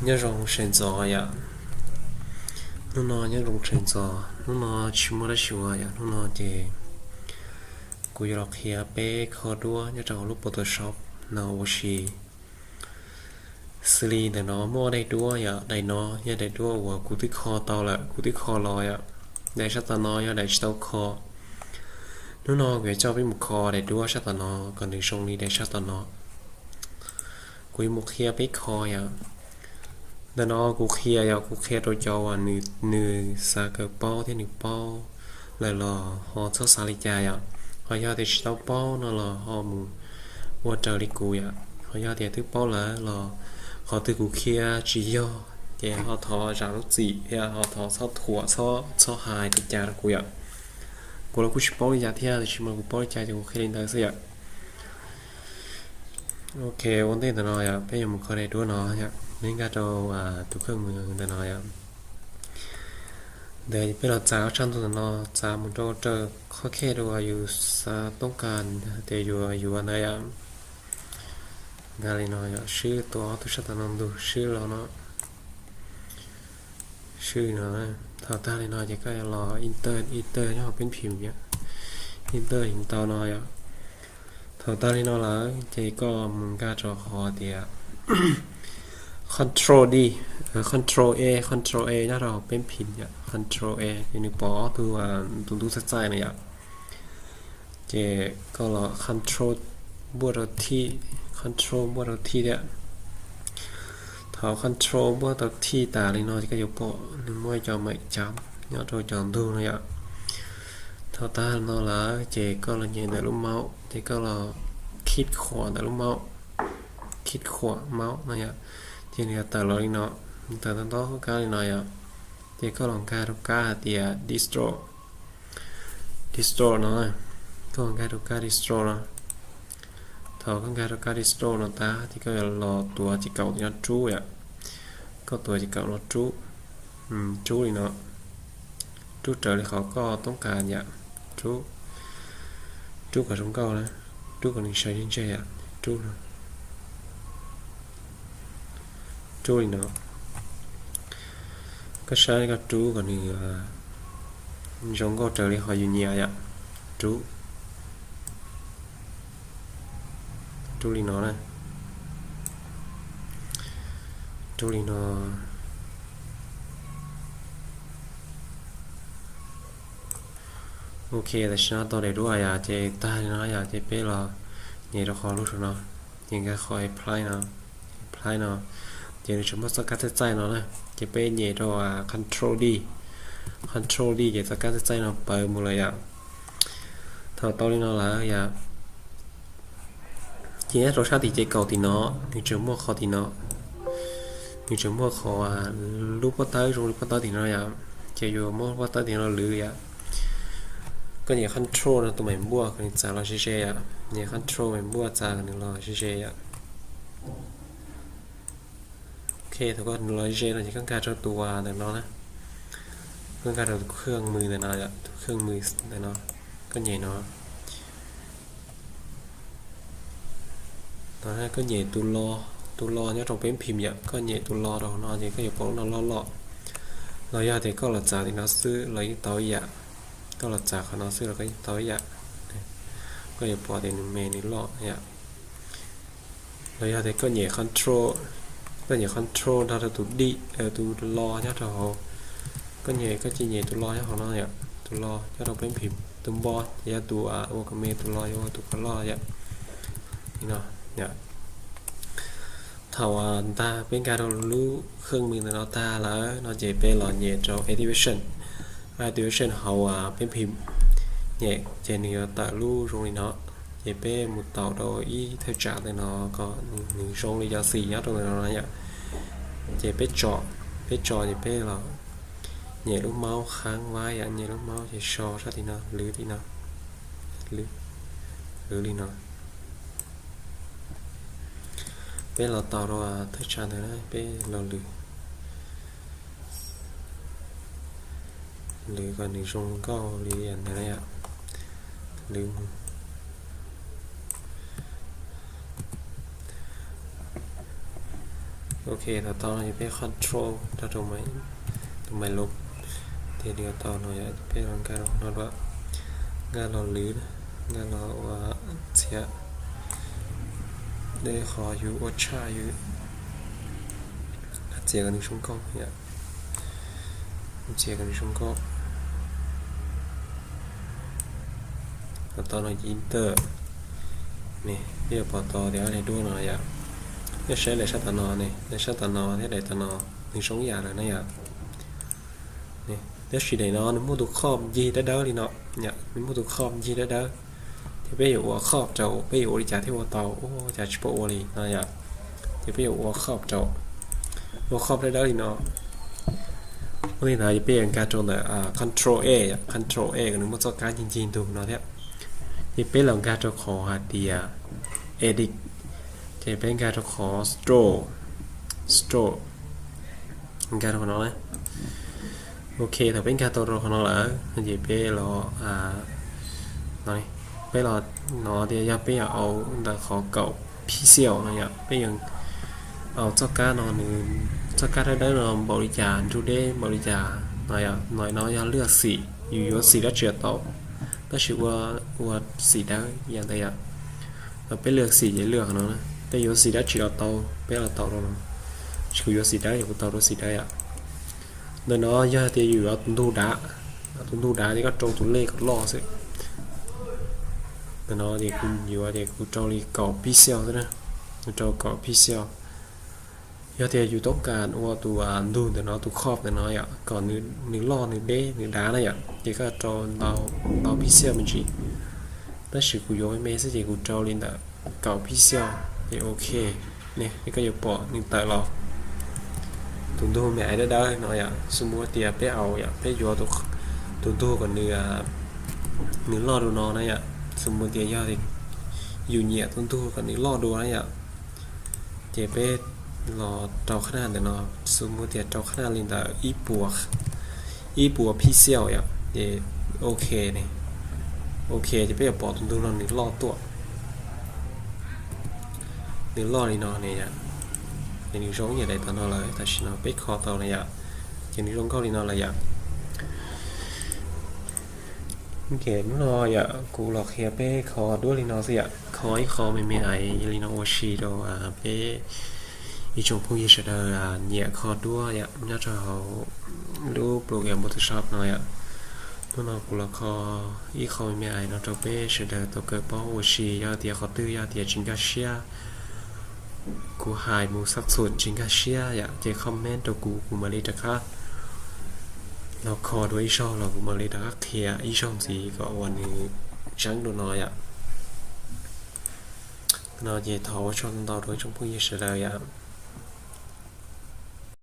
Nyob zoo sawv ntxov yom. Hnub no nyob zoo sawv ntxov, hnub no tsis muaj dab tsi ua yom. Hnub no ces kuv yuav los qhia peb kho duab nyob rau hauv lub Photoshop no ua si. Xws li ntawm no muaj ob daim duab yom, daim no yog daim duab uas kuv twb kho tau lawm, kuv twb kho los yom. Daim sab tom no yog daim tsis tau kho. Hnub no kuv yuav coj peb mus kho daim duab sab tom no kom nws zoo li daim sab tom no. Kuv yuav mus qhia peb kho yom. Ntawm no kuv qhia yom, kuv qhia rau cov uas nws xav kawm paub thiab nws paub lawm los ho txhob xav li cas yom. Ho yog tias tsis tau paub no los ho mus ua raws li kuv yom. Ho yog tias twb paub lawm los qhov twg kuv qhia tsis yog ces ho thov zam lub txim thiab ho thov txhob thuam, txhob hais li cas rau kuv yom. Kuv los kuj tsis paub li cas thiab, tiam sis mas kuv paub li cas ces kuv qhia li ntawd xwb yom. Ok, ua ntej ntawm no yom, peb yuav mus kho daim duab no yom, neb nkag rau tus kheej mus ntawm no yom. Ntawd peb los txav ob tsab ntawv ntawm no, txav mus rau raws qhov khej rau uas yus xav toob kas tias yuav yuav ntawd yom. Nkag li no yom, swb tua ob tug sab tom no ntug, swb los no, swb no. Thaum tag li no ces koj yuav los enter, enter nyob hauv peb phim yom, enter yeej tau no yom. Thaum tag li no lawm ces koj mus nkag rau qhov tias Control D, Control A, Control A nyob rau hauv peb phim yom, Control A ces nws pom ob tug tus ntub txaij txaij no yom. Ces koj los Control npuaj rau T, Control npuaj rau T thiab. Thaum Control npuaj tau T tas li no ces koj yuav pom nws muaj cov mem cav nyob rau cov ntug no yom. Thaum tag no lawm ces koj los nyem ntawm lub mouse, ces koj los khib khuam ntawm lub mouse, khib khuam mouse no yom, ces nws yuav tawm los li no, tawm ntau ntau kab li no yom. Ces koj los nkag rau kab hais tias distro, distro no, koj los nkag rau kab distro no. Thaum koj nkag rau kab distro no tas ces koj yuav los tuav ces kaum no rub yom. Koj tuav ces kaum no rub, rub li no, rub raws li qhov koj toob kas yom. Rub, rub kom zoo nkauj na, rub kom nws sawv ntseg ntseg yom, rub no, rub li no. Koj saib koj rub kom nws zoo nkauj raws li qhov yus nyiam yom. Rub, rub li no na, rub li no. Ok, tam sim no tau daim duab yom, ces tag li no yom, ces peb los nyem rau qhov lub saum no, ces nkag qhov apply no, apply no, ces nws tseem muaj txoj kab txaij txaij no na, ces peb nyem rau Control D, Control D ces txoj kab txaij txaij no pawv mus lawm yom. Thaum tau li no lawm yom, ces nyob rau sab tim ces kaum tim no, nws tseem muaj qhov tim no, nws tseem muaj qhov lub pob tawb zoo li pob tawb tim no yom, ces yuav muab pob tawb tim no lwv yom. Koj nyem Control no tus mem npuaj kom nws txav los ze ze yom, nyem Control mem npuaj txav kom nws los ze ze yom. Ok, thaum koj los ze no ces koj nkag rau tus ntawm no na, koj nkag rau tus khej mws ntawm no, tus khej mws ntawm no, koj nyem no. Koj nyem tus lo, tus lo nyob rau peb phim yom, koj nyem tus lo rau no ces koj yuav pom lub no loj loj. Los yog tias koj los txav tim no xwb los yeej tau ib yam, koj los txav qhov no xwb los koj yeej tau ib yam. Koj yuav pom tias nws me nws loj yom. Los yog tias koj nyem Control, koj nyem Control nrog rau tus D, tus lo nyob rau hauv. Koj nyem, koj cia nyem tus lo nyob hauv no yom, tus lo nyob rau peb phim, tus npo ces yog tus ua kom me, tus lo yog ua tus kom loj yom. Li no yom. Thaum ntag peb nkag rau lub khej mws ntawm no tag lawm no ces peb los nyem rau Activation. Activation hauv peb phim, nyem ces nws yuav tawm lub zoo li no. Ces peb mus taum rau ib thawj tsam ntawm no kom nws zoo li cov xim nyob rau ntawm no yom. Ces peb tso, peb tso ces peb los nyem lub mouse khab vaib yom, nyem lub mouse ces so sab tim no, lwv tim no, lwv, lwv li no. Peb los taum rau thawj tsam ntawd na, peb los lwv, lwv kom nws zoo nkauj li ntawd na yom. Lwv mus. Ok, tom tau no ces peb control rau tus maiv lub, ces nws yuav tau no yom, peb los nkag rau no dua, nkag los lwv, nkag los ua txiav, deb qhov yus ua tshaj yus, txiav kom nws zoo nkauj yom, txiav kom nws zoo nkauj. Tom tau no ces enter. Ne, peb yuav pom tau tias daim duab no yom. Peb saib lawv sab tom no ne, lawv sab tom no thiab daim tom no nws zoo ib yam lawm na yom. Tab sis daim no nws muaj tus khoj ncig dawb dawb li no, nws muaj tus khoj ncig dawb dawb, ces peb yuav ua khoj rau, peb yuav ua li cas thiaj ua tau, ua cas tsis pom ua li no yom. Ces peb yuav ua khoj rau, ua khoj dawb dawb li no. Ua li ntawd ces peb yuav nkag rau ntawm control A, control A kom nws muaj txoj kab ncig ncig ntug no thiab. Ces peb los nkag rau qhov hais tias edit, ces peb nkag rau qhov stroke, stroke, nkag rau qhov no na. Ok, thaum peb nkag tau rau qhov no lawm ces peb los, peb los no tias yog peb yuav au ntawm qhov kaum pixel no yom, peb yuav au txoj kab no, txoj kab dawb dawb no npaum li cas, nrug deb npaum li cas no yom. No no yog lwaj xim, yus yuav xim dab tsi los tau, tab sis ua, ua xim dawb yam ntawd yom. Peb lwaj xim ces lwaj qhov no, peb yuav xim dab tsi los tau, peb los tau rau no. Tsis, kuv yuav xim dawb ces kuv tau rau xim dawb yom. Ntawm no yog tias yus yuav tus ntug dav, tus ntug dav ces koj rau tus lej kom loj xwb. Ntawm no ces kuv yuav tias kuv rau li kaum pixel xwb na, kuv rau kaum pixel. Yog tias yus toob kas ua tus ntug ntawm no, tus khoj ntawm no yom, kom nws loj nws deb nws dav na yom, ces koj rau ntau pixel me ntsis. Tab sis kuv yuav me me xwb ces kuv rau li ntawm kaum pixel ces ok. Ne, koj yuav pom nws tawm los tus ntug me aiv dawb dawb no yom. Xws muaj tias peb au yom, peb yuav tus ntug kom nws loj dua no na yom. Xws muaj tias yog yus nyiam tus ntug kom nws loj dua na yom, ces peb los rau qhab naj ntawm no. Xws muaj tias rau qhab naj li ntawm ib puas, ib puas pixel yom, ces ok ne. Ok ces peb yuav pom tus ntug no nws loj tuaj, nws loj li no ne yom. Ces nws zoo ib yam daim tom no lawm, tam sim no peb kho tau na yom, ces nws zoo nkauj li no lawm yom. Hnub no yom kuv los qhia peb kho duab li no xwb yom, kho ib qho me me ais li no ua si rau peb ib tsoom phooj ywg sawv daws nyiam kho duab yom, nyob rau hauv lub program Photoshop no yom. Hnub no kuv los kho ib qho me me ais no rau peb sawv daws tau kawm paub ua si. Yog tias qhov twg yog tias tsis nkag siab, kuv hais mus xab txhuam tsis nkag siab yom, ces comment rau kuv, kuv mam li rov qab los kho dua ib zaug los kuv mam li rov qab qhia ib zaug ntxiv kom uas nws tseeb dua no yom. No ces thov ua tsaug ntau rau ib tsoom phooj ywg sawv daws yom.